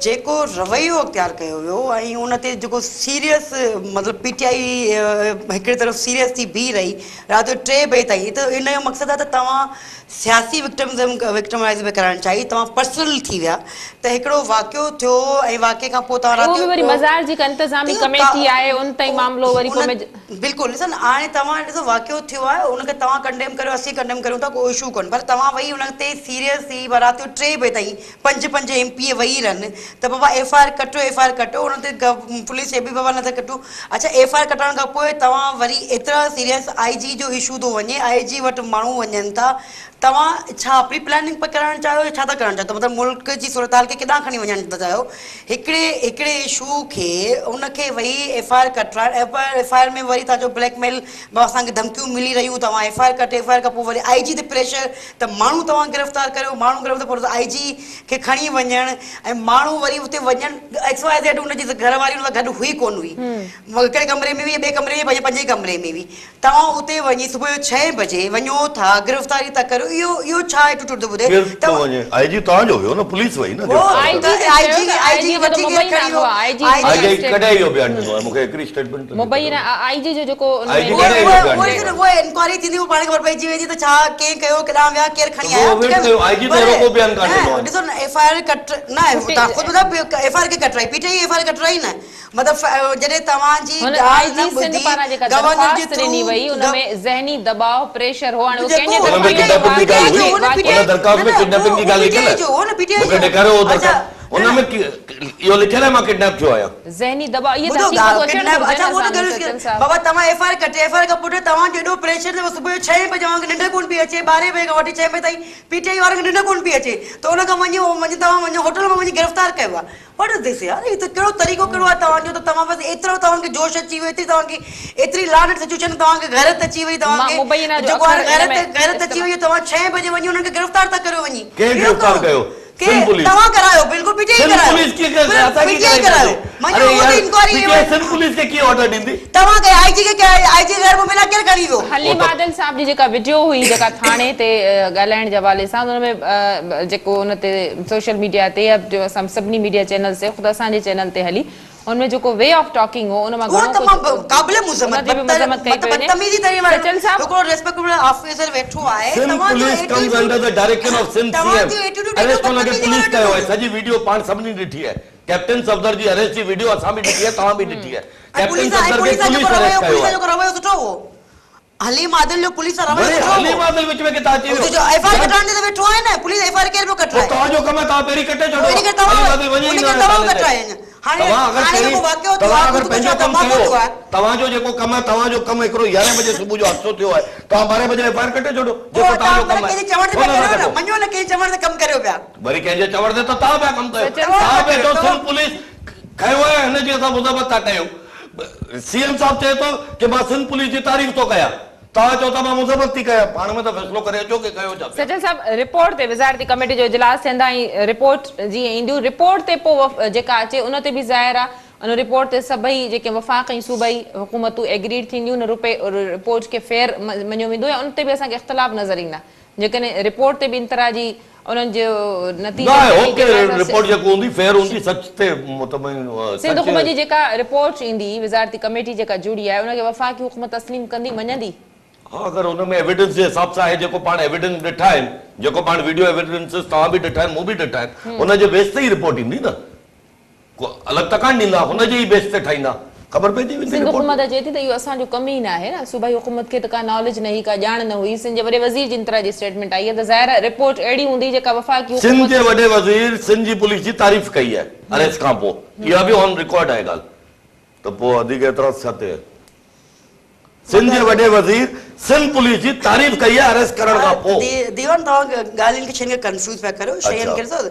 جيڪو رويو اختيار ڪيو ويو ۽ ان تي جيڪو سيريس مطلب پي ٽي آئي هڪڙي طرف سيريس ٿي بيهي رهي رات جو ٽي بجي تائين ته ان جو مقصد آهي ته توهان سياسي وڪٽمزم وڪٽمائز به ڪرائڻ چاهي توهان پرسنل ٿي ويا ته هڪڙو واقعو ٿيو ۽ واقعي کان پوء توهان اهو رات به وري مزار جي ڪا انتظامي ڪميٽي آهي ان تائين معاملو وري پوء ان بلڪل ڏسو نه هاڻي توهان ڏسو واقعو ٿيو آهي ان کي توهان ڪنڊيم ڪريو اسين ڪنڊيم ڪريون ٿا ڪو اشو ڪونهي پر توهان وئي ان تي سيريس ٿي رات جو ٽي بجي تائين پنج پنج ايم پي اي ويهي رهن ته بابا ايف I R ڪٽيو ايف I R ڪٽيو ان تي پوليس چئي پئي بابا نه ٿا ڪٽيون اڇا ايف I R ڪٽڻ کان پوء توهان وري ايترا سيريس I جي جو اشو ٿو وڃي آء جي وٽ ماڻهو وڃن ٿا توهان ڇا پري پلاننگ پيا ڪرائڻ چاهيو يا ڇا ٿا ڪرڻ چاهيو مطلب ملڪ جي صورتحال کي ڪيڏانهن کڻي وڃڻ ٿا چاهيو هڪڙي هڪڙي اشو کي ان کي ويهي F I R ڪٽرائڻ F I R ۾ وري توهان جو بليڪ ميل اسان کي ڌمڪيون ملي رهيون توهان ايف I R ڪٽ ايف I R کان پوء وري آء جي تي پريشر ته ماڻهو توهان گرفتار ڪريو ماڻهو گرفتار پوء آء جي کي کڻي وڃڻ ۽ ماڻهو وري اتي وڃڻ ايڪس واء زيڊ ان جي گهر واري ان سان گڏ هئي ڪونه هئي هڪڙي ڪمري ۾ هئي ٻئي ڪمري ۾ پنجين ڪمري ۾ هئي توهان اتي وڃي صبح جو ڇهين بجي وڃو ٿا گرفتاري ٿا ڪريو اهو اهو ڇا ايٽيٽيوڊ ٿو ٻڌي ڪير ٿو وڃي آء جي توهان جو ويو نه پوليس وئي نه گرفتار ڪرڻ آء جي آء جي کي وٺي ڪير کڻي ويو آء جي ڪڏهن اهو بيان ڏنو آهي مون کي هڪڙي اسٽيٽمينٽ ته مبينا آء جي جو جيڪو ان آء جي ڪڏهن اهو بيان ڏنو اهو انڪوائري ٿيندي اهو پاڻ کي خبر پئجي ويندي ته ڇا ڪنهن ڪيو ڪيڏانهن ويا ڪير کڻي آيا اهو ويٽ ڪيو آء جي ته اهڙو ڪو بيان ڪانه ڏنو آهي. ڏسو نه ايف I R ڪٽ نه توهان خود ٻڌايو ايف I R کي ڪٽرائي P T I F I R ڪٽرائي نه مطلب جڏهن توهان جي هن ڳالهه آء نه جي سنڌ ٻڌي پاران جيڪا گورنر جي درخواست ڏني ٿرو وئي ان ۾ ذهني دٻاء پريشر هو هاڻي اهو جيڪو ڪنهن جي ان طرفان ۾ ڪڊنيپنگ جي ڳالهه هئي ان درخواست ۾ ڪڊنيپنگ جي ڳالهه لکيل آهي مون کي ڏيکاريو اهو درخواست ان ۾ اهو لکيل آهي مان ڪڊنيپ ٿيو آهيان. ذهني دٻاء اهي ته ٻڌو حقيقتون ڳالهه اچڻ ڪڊنيپ گهرجن اڇا اهو ته اسان ۾ سچل ڳالهه صاحب. بابا توهان ايف I R ڪٽي ايف I R کان پوء توهان جو ايڏو پريشر ته صبح جو ڇهين بجي اوهان کي ننڊ ڪونه پئي اچي ٻارهين بجي کان وٺي ڇهين بجي تائين پي ٽي آئي وارن کي ننڊ ڪونه پئي اچي ته ان کان وڃي وڃي توهان وڃو هوٽل مان وڃي گرفتار ڪيو آهي واٽ از دس يار هي ته ڪهڙو طريقو ڪهڙو آهي توهان جو ته توهان بس ايترو توهان کي جوش اچي ويو ايتري توهان کي ايتري لعنت سچوئيشن توهان کي غيرت اچي وئي توهان مان کي مبينا جو جيڪو اکر آهي ان غيرت ۾ غيرت اچي استعمال وئي توهان ڇهين بجي وڃي انهن کي گرفتار ٿا ڪريو وڃي ڪنهن اهو گرفتار ڪهڙو ڪيو ڪي سنڌ پوليس توهان ڪرايو بلڪل پي ٽي آئي سنڌ ڪرايو پوليس ڪيئن ڪرائي اسان پي ڪيئن ٽي آئي ڪرائي ڪرايو اري مڃو اهو يار ته انڪوائري پي ٽي آئي سنڌ پوليس کي ڪيئن آرڊر ڏيندي توهان ڪي آئي جي کي ڪي آئي جي غير مبينا ڪير کڻي ويو حليم عادل صاحب جي جيڪا وڊيو هئي جيڪا ٿاڻي تي ڳالهائڻ جي حوالي سان ان ۾ جيڪو ان تي سوشل ميڊيا تي يا اسان سڀني ميڊيا چينلز تي خود اسان جي چينل تي هلي ان ۾ جيڪو وي آف ٽاڪنگ هو ان مان اهو گهڻو تمام ڪجهه قابل ان مذمت تي به مذمت ڪئي پئي وڃي بدتميزي طريقي وارو سچل صاحب هڪڙو ريسپيڪٽيبل آفيسر ويٺو آهي سنڌ توهان جو police comes attitude under the direction of Sindh C توهان ايم جو ايٽيٽيوڊ ايڏو اريسٽ ان کي بدتميزي پوليس وارو ڪيو آهي ايٽيٽيوڊ سڄي وڊيو پاڻ سڀني ڏٺي آهي ڪيپٽن صفدر جي اريسٽ جي وڊيو اسان به ڏٺي آهي توهان به ڏٺي آهي ۽ ڪيپٽن پوليس ۽ صفدر کي پوليس سان پوليس جيڪو اريسٽ رويو ڪيو پوليس سان آهي جيڪو رويو سٺو هو حليم عادل جو پوليس سان رويو وري سٺو هو حليم عادل وچ ۾ ڪٿان اچي ويو جو ايف I R ڪٽرائڻ تي ته ويٺو آهي نه پوليس ايف I R ڪير پيو پوء ڪٽرائي توهان جو ڪم آهي توهان پهرين ڪٽي ڇڏو ان کي توهان حليم عادل وڃي ئي ان نه کي توهان ٿاڻي تي ڪٽرائي هاڻي توهان اگر هاڻي پهرين جيڪو واقعو ٿيو توهان آهي اگر خود پنهنجو ڪشا ڪم ڌماڪو ڪيو ٿيو آهي توهان جو جيڪو ڪم آهي توهان جو ڪم هڪڙو يارهين بجي صبح جو حادثو ٿيو آهي توهان ٻارهين بجي ايف I R ڪٽي ڇڏو پوء جيڪو توهان توهان جو ڪم مطلب آهي ڪنهن جي چوڻ تي ڇو پيا نٿا ڪريو نه ڪٽو مڃو نه ڪنهن جي چوڻ تي ڪم ڪريو پيا وري ڪنهن جي چوڻ تي ته توهان پيا ڪم ڪيو سچل توهان صاحب پيا چئو توهان سنڌ پوليس کنيو آهي هن جي اسان مذمت ٿا ڪيون سي ايم صاحب چئي ٿو ڪي مان سنڌ پوليس جي تعريف ٿو ڪيان توهان چئو ٿا مان مذمت ٿي ڪيان پاڻ ۾ ته فيصلو ڪري اچو ڪي ڪيو ڇا پيا. سچل صاحب رپورٽ تي وزارتي ڪميٽي جو اجلاس ٿيندا ۽ رپورٽ جيئن اينديون رپورٽ تي پوء جيڪا اچي ان تي به ظاهر آ ان رپورٽ تي سڀئي جيڪي وفاق ۽ صوبائي حڪومتون ايگريڊ ٿينديون ان رپورٽ کي فيئر مڃيو ويندو يا ان تي به اسان کي اختلاف نظر ايندا جيڪڏهن رپورٽ تي به انتراجي انهن جو نتيجن نه تي هوپ به ڪي جيڪا رپورٽ جيڪو هوندي فيئر هوندي سچ تي مطمئن سنڌ سچ حڪومت جي جيڪا رپورٽ ايندي وزارتي ڪميٽي جيڪا جڙي آهي ان کي وفاقي حڪومت تسليم ڪندي مڃندي؟ ها اگر ان ۾ ايويڊنس جي حساب سان آهي جيڪو پاڻ ايويڊنس ڏٺا آهن جيڪو پاڻ ويڊيو ايويڊنسز توهان به ڏٺا آهن مون به ڏٺا آهن ان جي بيس تي ئي رپورٽ ايندي نه ڪو الڳ ته ڪانه ڏيندا، هن جي ئي بيس تي ٺاهيندا. خبر پئجي ويندي سنڌ رپورٽ حڪومت ۾. چئي ٿي ته اهو اسان جو ڪم ئي ناهي نه، صوبائي حڪومت کي ته ڪا ناليج نه هئي، ڪا ڄاڻ نه هئي، سنڌ جي وڏي وزير جي ان طرح جي اسٽيٽمينٽ آئي آهي ته ظاهر آهي رپورٽ اهڙي هوندي جيڪا وفاقي سنڌ حڪومت جي وڏي وزير سنڌ جي پوليس جي تعريف ڪئي آهي اريسٽ کان پوء، اها به آن رڪارڊ آهي ڳالهه ته پوء وڌيڪ اعتراض ڇا تي آهي؟ سنڌ جي وڏي وزير سنڌ پوليس جي تعريف ڪئي آهي اريسٽ ڪرڻ کان پوء. ديوان توهان ڳالهين کي شين کي ڪنفيوز پيا ڪريو، شين کي ڏسو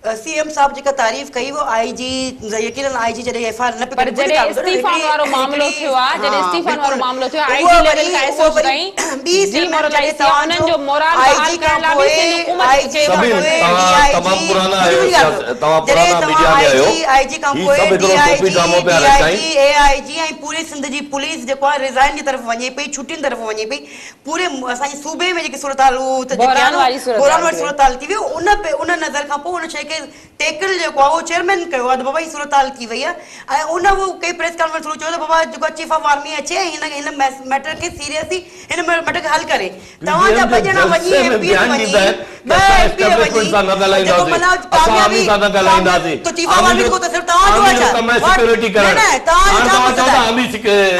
سي ايم صاحب جيڪا تعريف ڪئي اهو آء جي يقينن آء جي جڏهن ايف I R نه پئي پر جڏهن استعيفائن وارو معاملو ٿيو آ جڏهن استعيفائن وارو معاملو ٿيو آ آء جي ليول کان ايس او تائين ڊي مورلائيز ٿيا انهن جو مورال بحال ڪرڻ لاء به سنڌ حڪومت کي سبين توهان تمام پرانا آهيو توهان پرانا ميڊيا ۾ آهيو هي سڀ هڪڙو ٽوپي ڊرامو پيا رچائين. اي آء جي ۽ پوري سنڌ جي پوليس جيڪو آهي ريزائن جي طرف وڃي پئي ڇٽين طرف وڃي پئي پوري اسان جي صوبي ۾ جيڪي صورتحال هو ته جيڪي بحران واري آهي بحران صورتحال واري ٿي وئي. صورتحال ٿي وئي ان ان نظر کان پوء ان شيء کي ٽيڪل جيڪو آهي اهو چيئرمين ڪيو آهي ته بابا هي صورتحال ٿي وئي آهي ۽ ان اهو ڪئي پريس ڪانفرنس ٿرو چيو ته بابا جيڪو آهي چيف آف آرمي اچي ۽ هن هن ميٽر کي سيريسلي هن ميٽر کي حل ڪري پي ڊي توهان جا ايم ٻه جي ڄڻا وڃي جلسي ايم ۾ پي ايز بيان وڃي ڏيندا آهن ته ٻه اسان ايم پي اي اسٽيبلشمينٽ وڃي سان نه جيڪو ڳالهائينداسين معنيٰ اسان آرمي ڪاميابي سان نه ڳالهائينداسين ته چيف آف آرمي آرمي جو ڪو ته صرف توهان جو آرمي آهي جو ڇا ڪم آهي واٽ سيڪيورٽي نه ڪرڻ نه توهان جو هاڻ ڇا توهان مقصد چئو ٿا آهي آرمي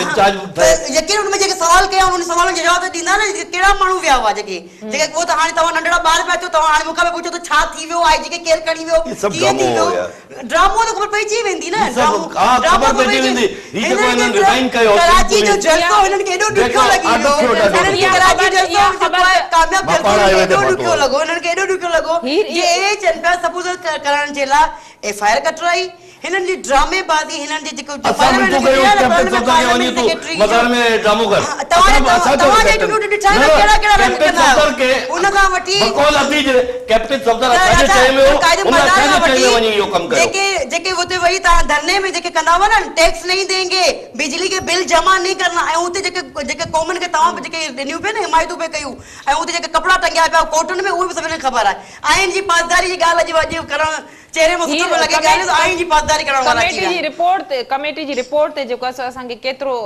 انچارج ته ٺهي يقينن ان ۾ جيڪي سوال ڪيا انهن سوالن جا جواب ته ڏيندا نه ڪهڙا ماڻهو ويا هئا جيڪي جيڪي اهو ته هاڻي توهان ننڍڙا ٻار پيا چئو توهان هاڻي مون کان پيا پڇو ته ڇا ٿي ويو آء جي کي ڪير کڻي ويو هي سڀ ڪيئن ڊرامو ٿي هو ويو يار. ڊرامو ته خبر پئجي ويندي نه هي سڀ ڊرامو ها ڊرامو خبر خبر پئجي پئجي ويندي هي جيڪو هنن هنن کي ريزائن ڪيو سنڌ ڪراچي جو پوليس جلسو هنن کي ايڏو ڏکيو جيڪا لڳي ها ويو ڏکيو ڏاڍو هنن کي اها ڪراچي خبر جلسو اها جيڪو خبر آهي ڪامياب مان جلسو پاڻ هنن کي آيو هتي ايڏو پهتو ڏکيو هيس. لڳو هنن کي ايڏو ڏکيو لڳو هي جي اهي چون پيا سپوز ڪرڻ جي لاء ايف I R ڪٽرائي هنن جي ڊرامي بازي هنن جي جيڪو اسان پارليامينٽ منٿون ڪيون ڏٺا نه ڪيپٽن پارليامينٽ صفدر کي وڃي پارليامينٽ تون سيڪريٽري جو مزار ۾ ڊرامو ڪر توهان اسان اسان توهان چيو جي ڪيپٽن ڏٺا نه نه ڪهڙا ڪهڙا رنگ ڪيپٽن ڪندا صفدر کي آهيو ان کان وٺي بقول ادي جي ڪيپٽن صفدر ته اسان جي راجا چئي ۾ هو قائد ان مزار اسان کان جي چئي وٺي ۾ وڃي اهو ڪم ڪيو. جيڪي جيڪي اتي ويهي توهان ڌرني ۾ جيڪي ڪندا هئا نه ٽيڪس نهين دينگي بجلي ڪي بل جمع نهين ڪرنا ۽ اتي جيڪي جيڪي قومن کي توهان به جيڪي ڏنيون پئي نه حمايتون پئي ڪيون ۽ اتي جيڪي ڪپڙا ٽنگيا پيا ڪورٽن ۾ اهي به سڀني کي خبر آهي آئين جي پاسداري جي ڳالهه اڄ اڄ ڪرڻ چهري مان سٺو پيو لڳي ڳالهه ته آئين جي پاسداري ڪرڻ وارا اچي ڪميٽي ويا. جي رپورٽ تي ڪميٽي جي رپورٽ تي جيڪو آهي سو اسان کي ڪيترو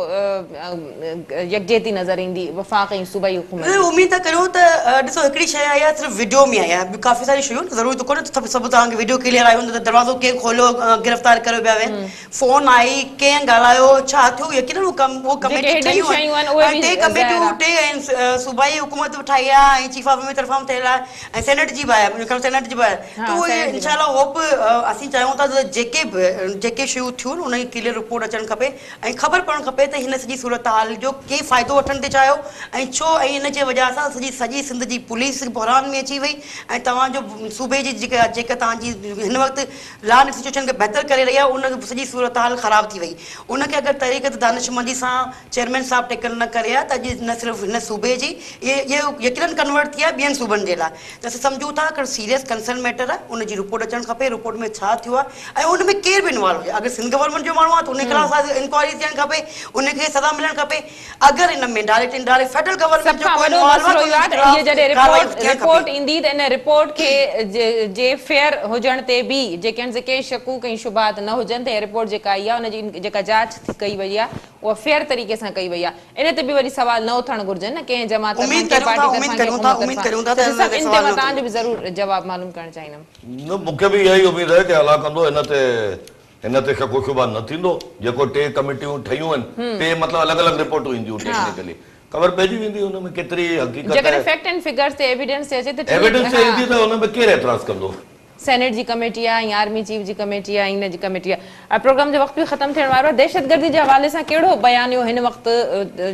يڪجهتي نظر ايندي وفاق ۽ صوبائي حڪومت جي. اميد ٿا ڪريون ته ڏسو هڪڙي شيء آئي آهي صرف وڊيو ۾ آئي آهي ٻيون ڪافي ساريون شيون ضروري ته ڪونهي ته سڀ توهان کي وڊيو ڪليئر آئي هوندو ته دروازو ڪنهن کوليو گرفتار ڪريو پيا وين فون آئي ڪنهن ڳالهايو ڇا ٿيو يقينن اهو ڪم اهو جيڪي ڪميٽي هڊن ٺهيون شيون آهن آهن اهي ۽ ٽي به ظاهر ڪميٽيون آهي. ٽي آهن صوبائي حڪومت به ٺاهي آهي ۽ چيف آف آرمي طرفان به ٺهيل آهي ۽ سينيٽ جي به آهي منهنجو خيال سينيٽ جي به آهي ته اهي انشاء الله هوپ اسين چاهيون ٿا ته جيڪي به جيڪي شيون ٿيون ان جي ڪليئر رپورٽ اچڻ کپي ۽ خبر پوڻ کپي ته هن سڄي صورتحال جو ڪير فائدو وٺڻ ٿي چاهيو ۽ ڇو ۽ ان جي وجهه سان سڄي سڄي سنڌ جي پوليس بحران ۾ اچي وئي ۽ توهان جو صوبي جي جيڪا جيڪا توهان جي هن وقت لا اينڊ سچوئيشن کي بهتر ڪري رهي آهي ان سڄي صورتحال خراب ٿي وئي ان کي اگر طريقت دانشمندي سان چيئرمين صاحب ٽيڪل نه ڪري ها ته اڄ نه صرف هن صوبي جي اهو يقينن ڪنورٽ ٿي ها ٻين صوبن جي لاء ته اسين سمجهون ٿا هڪڙو سيريس ڪنسرن ميٽر آهي ان جي رپورٽ اچڻ کپي رپورٽ ۾ ڇا ٿيو آهي ۽ ان ۾ ڪير به انوالو هجي اگر سنڌ گورنمينٽ جو ماڻهو آهي ته ان خلاف انڪوائري ٿيڻ کپي ان کي سزا ملڻ کپي اگر ان ۾ ڊائريڪٽ انڊائريڪٽ فيڊرل سڀ گورنمينٽ جو کان ڪو وڏو انوالو آهي مسئلو ته اهو ان آهي جي ته هيء خلاف جڏهن ڪارروائي رپورٽ ٿيڻ رپورٽ کپي. ايندي ته ان رپورٽ کي جي فيئر هجڻ تي به جيڪي آهن سي ڪي شڪوڪ ۽ شبهات نه هجن ته هيء رپورٽ جيڪا آئي آهي ان جي جيڪا جاچ ڪئي وئي آهي اها فيئر طريقي سان ڪئي وئي آهي ان تي به وري سوال نه اٿڻ گهرجن نه ڪنهن جماعت طرفان اميد ڪنهن ڪريون ٿا پارٽي اميد طرفان ڪريون ڪنهن ٿا حڪومت اميد طرفان ڪريون ٿا ته ته ان صاحب تي ان تي سوال مان نه توهان جو اٿندو. به ضرور جواب معلوم ڪرڻ چاهيندم. نه مون کي به اها ئي اميد آهي ڪي الله ڪندو ان تي ان تي شڪ و شبها نه ٿيندو جيڪو ٽي ڪميٽيون ٺهيون آهن ٽي مطلب الڳ الڳ رپورٽون اينديون ٽيڪنيڪلي خبر پئجي ويندي ان ۾ ڪيتري حقيقت جيڪڏهن آهي. فيڪٽ اينڊ فگرز تي ايويڊنس تي اچي ته ٺيڪ ايويڊنس تي ايندي ته ان ۾ ڪير اعتراض ڪندو. سينيٽ جي ڪميٽي آهي ۽ آرمي چيف جي ڪميٽي آهي ۽ ان جي ڪميٽي آهي پروگرام جو وقت به ختم ٿيڻ وارو آهي دهشتگردي جي حوالي سان ڪهڙو بيانيو هن وقت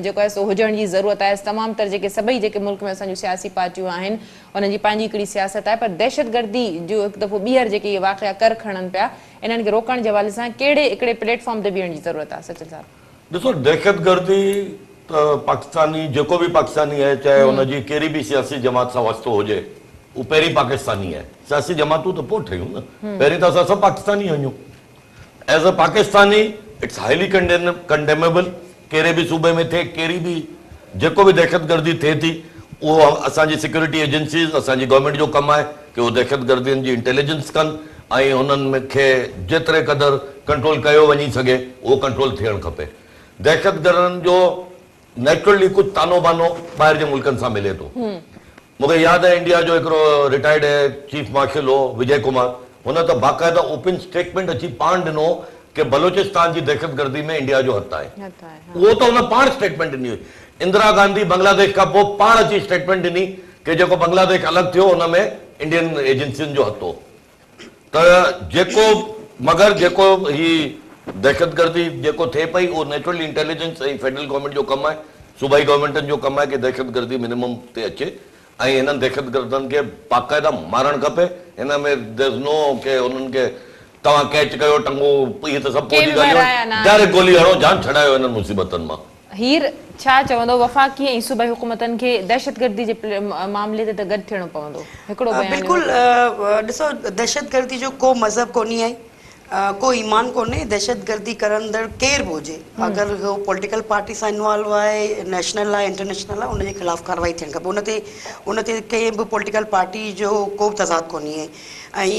جيڪو آهي سو هجڻ جي ضرورت آهي تمام تر جيڪي سڀئي جيڪي ملڪ ۾ اسان جون سياسي پارٽيون آهن انهن جي پنهنجي هڪڙي سياست آهي پر دهشتگردي جو هڪ دفعو ٻيهر جيڪي اهي واقعا ڪر کڻن پيا انهن کي روڪڻ جي حوالي سان ڪهڙي هڪڙي پليٽ فارم تي بيهڻ جي ضرورت آهي سچل صاحب. ڏسو دهشتگردي ته پاڪستاني جيڪو به پاڪستاني آهي چاهي ان جي ڪهڙي به سياسي جماعت سان واسطو هجي هو پهرين پاڪستاني آهي سياسي جماعتون ته پوء ٺهيون نه پهرين ته اسان سڀ پاڪستاني آهيون as a Pakistani it's highly condemnable ڪهڙي به صوبي ۾ ٿئي ڪهڙي به جيڪو به دهشتگردي ٿئي ٿي اهو اسان جي سيڪيورٽي ايجنسيز اسان جي گورنمينٽ جو ڪم آهي ڪي اهو دهشتگردين جي انٽيليجنس ڪن ۽ انهن کي جيتري قدر ڪنٽرول ڪيو وڃي سگهي اهو ڪنٽرول ٿيڻ کپي دهشتگردن جو نيچرلي ڪجهه تانو بانو ٻاهر جي ملڪن سان ملي ٿو. مون کي ياد آهي انڊيا جو هڪڙو رٽائرڊ چيف مارشل هو وجي ڪمار هن ته باقاعده اوپن اسٽيٽمينٽ اچي پاڻ ڏنو ڪي بلوچستان جي دهشتگردي ۾ انڊيا جو هٿ آهي. اهو ته هن پاڻ اسٽيٽمينٽ ڏني هئي. اندرا گانڌي بنگلاديش کان پوء پاڻ اچي اسٽيٽمينٽ ڏني ڪي جيڪو بنگلاديش الڳ ٿيو ان ۾ انڊين ايجنسين جو هٿ هو. ته جيڪو مگر جيڪو هي دهشتگردي جيڪو ٿئي پئي اهو نيچرلي انٽيليجنس ۽ فيڊرل گورنمينٽ جو ڪم آهي صوبائي گورنمينٽن جو ڪم آهي ڪي دهشتگردي منيمم تي اچي ۽ هنن دهشتگردن کي باقاعده مارڻ کپي هن ۾ There is no ڪي انهن کي توهان ڪيچ ڪيو ٽنگو اهي ته سڀ ڪي پوء جي به ڳالهيون ورايا آهن نه آهن. ڊائريڪٽ گولي هڻو جان ڇڏايو هنن مصيبتن مان. هير ڇا چوندو وفاقي ۽ صوبائي حڪومتن کي دهشتگردي جي معاملي تي ته گڏ ٿيڻو پوندو هڪڙو بيان بلڪل ڏسو دهشتگردي جو ڪو مذهب ڪونهي آهي ڪو ايمان ڪونهي دهشتگردي ڪرندڙ ڪير به هجي اگر هو پوليٽيڪل پارٽي سان انوالو آهي نيشنل آهي انٽرنيشنل آهي ان جي خلاف ڪارروائي ٿيڻ کپي ان تي ان تي ڪنهن به پوليٽيڪل پارٽي جو ڪو به تضاد ڪونهي ۽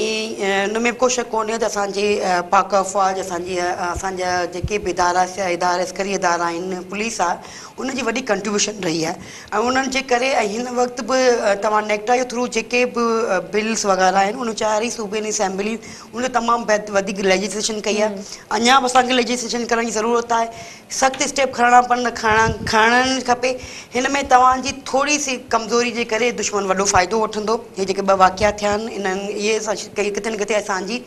ان ۾ به ڪو شڪ ڪونهي ته اسان جي پاڪ افواج اسان جي اسان جا جيڪي به ادارا ادارا عسڪري ادارا آهن پوليس آهي ان جي وڏي ڪنٽريبيوشن رهي آهي ۽ انهن جي ڪري ۽ هن وقت به توهان نيڪٽا جي ٿرو جيڪي به بلز وغيره آهن ان چار ئي صوبن اسيمبلي ان تمام وڌيڪ ليجسليشن ڪئي آهي اڃا به اسان کي ليجسليشن ڪرڻ جي ضرورت آهي سخت اسٽيپ کڻڻا پون کڻڻ کپي هن ۾ توهان جي ٿوري سي ڪمزوري جي ڪري دشمن وڏو فائدو وٺندو هي جيڪي ٻه واقعا ٿيا آهن انهن اهي ڪٿي نه ڪٿي اسان جي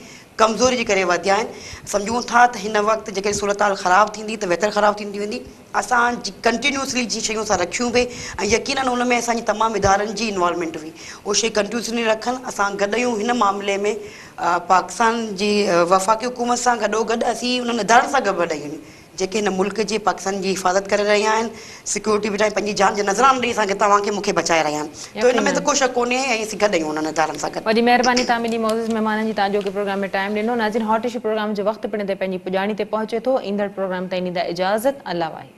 ڪمزوري جي ڪري وڌيا آهن سمجهون ٿا ته هن وقت جيڪڏهن صورتحال خراب ٿيندي ته ويتر خراب ٿيندي ويندي اسان ڪنٽينيوسلي جي شيون اسان رکيون به ۽ يقينن ان ۾ اسان جي تمام ادارن جي انوالومينٽ هئي اهو شي ڪنٽينيوسلي رکن اسان گڏ آهيون هن معاملي ۾ پاڪستان جي وفاقي حڪومت سان گڏو گڏ اسين انهن ادارن سان گڏ آهيون جيڪي هن ملڪ جي پاڪستان جي حفاظت ڪري رهيا آهن سيڪيورٽي به پنهنجي جان جي نذرانو ڏئي اسان کي توهان کي مون کي بچائي رهيا آهن ته ان ۾ ته ڪو شڪ ڪونهي ۽ اسين گڏ آهيون انهن ادارن سان گڏ. وڏي مهرباني توهان ٻنهي معزز مهمانن جي توهان اڄوڪي پروگرام ۾ ٽائيم ڏنو. ناظرين هاٽ اشو پروگرام جو وقت پڻ هتي پنهنجي پڄاڻي تي پهچي ٿو. ايندڙ پروگرام تائين ڏيندا اجازت. الله واهي.